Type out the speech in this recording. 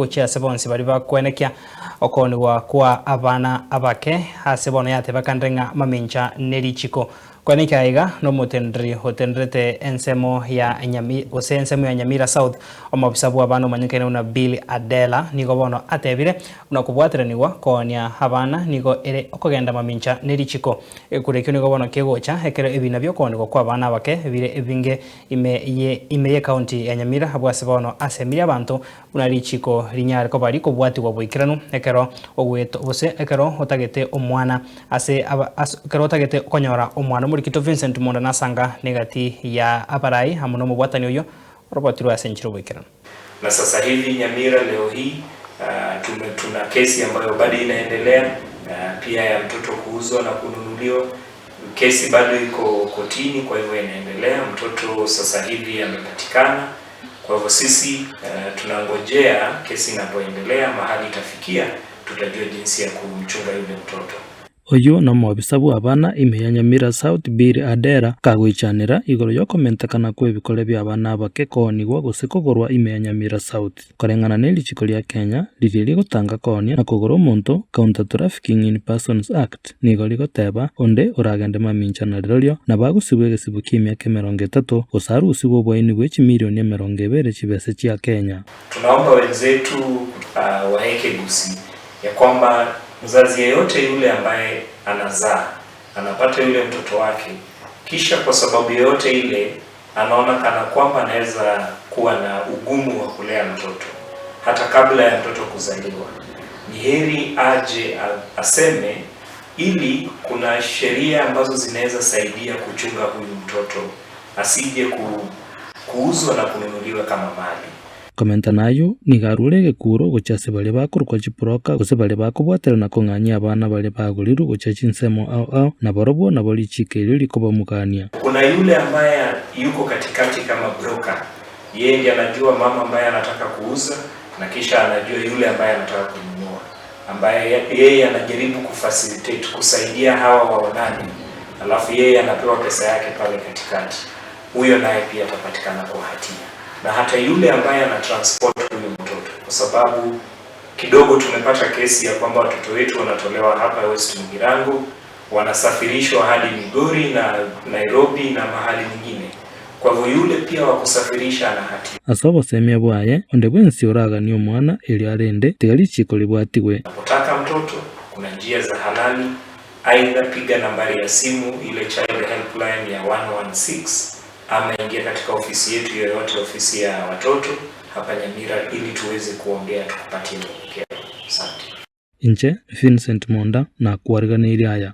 Gochia ase bonsi baria bakwenekia okoonigwa kwa abana abake ase bono yatebekanire ng'a mamincha nerichiko. Kwenekia aiga nomoteneneri otenderete ensemo ya Nyami gose ensemo ya Nyamira South, omobisa bw'abana omanyekaine buna Bill Adela nigo bono atebire buna kobwateranigwa koonia abana nigo ere okogenda mamincha nerichiko. Ekura ekio nigo bono kegocha ekero ebina bi'okoonigwa kw'abana abake bire ebinge ime ye ime y'ecounty ya Nyamira abwo ase bono asemirie abanto buna richiko rinyare koba rikobwatigwa boikeranu ekero ogwet gose ekero otagete omwana ase aba ase ekero otagete konyora omwana. Omorikito Vincent Monda nasanga negati ya abarai amo nomobwatani oyio orobotirwe ase enchera oboikeranu. Na sasa hivi Nyamira leo hii tume tuna kesi ambayo bado inaendelea pia ya mtoto kuuzwa na kununuliwa. Kesi bado iko kotini, kwa hivyo inaendelea. Mtoto sasa hivi amepatikana. Kwa hivyo sisi tunangojea kesi inapoendelea, mahali itafikia, tutajua jinsi ya kumchunga yule mtoto. Oyio nomobisa bw'abana ime ya Nyamira South Bill Adera kagoichanera igoro y'okomentekana kw'ebikore bi'abana abake koonigwa gose kogorwa ime ya Nyamira South. Koreng'ana nerichiko ria Kenya riria rigotanga koonia na kogora omonto, Counter Trafficking in Persons Act, nigo rigoteba onde oragende mamincha na rirorio nabo agosibwa egesibo ki'emiaka emerongo etato gose arusigwe oboaini bwe chimilioni emerongo ebere chibese chia Kenya. Tunaomba wenzetu waeke gusi ya kwamba mzazi yeyote yule ambaye anazaa anapata yule mtoto wake, kisha kwa sababu yoyote ile anaona kana kwamba anaweza kuwa na ugumu wa kulea mtoto hata kabla ya mtoto kuzaliwa, ni heri aje aseme, ili kuna sheria ambazo zinaweza saidia kuchunga huyu mtoto asije kuuzwa na kununuliwa kama mali. Komenta nayio, nigo arure egekuro gochia ase baria bakorokwa chiburoka gose baria bakobwaterana kong'anyia abana baria bagorirwe gochia chinsemo ao ao, na barobwo nabo richiiko erio rikobamogania. Kuna yule ambaye yuko katikati kama broker, yeye ndiye anajua mama ambaye anataka kuuza na kisha anajua yule ambaye anataka kununua, ambaye yeye anajaribu kufacilitate kusaidia hawa waonane, alafu yeye anapewa pesa yake pale katikati. Huyo naye pia atapatikana kwa hatia, na hata yule ambaye ana transport huyu mtoto, kwa sababu kidogo tumepata kesi ya kwamba watoto wetu wanatolewa hapa West Mugirango wanasafirishwa hadi Migori na Nairobi na mahali nyingine. Kwa hivyo yule pia wa kusafirisha ana hatia. Ase obosemia bwaye, onde bwensi oraganie omwana erio arende, tiga richiko ribwatigwe. Unapotaka mtoto kuna njia za halali, aidha piga nambari ya simu ile child helpline ya 116 ama ingia katika ofisi yetu yoyote, ofisi ya watoto hapa Nyamira, ili tuweze kuongea tukupatie mwelekeo. Asante. Inche Vincent Monda nakwariganeirie aya.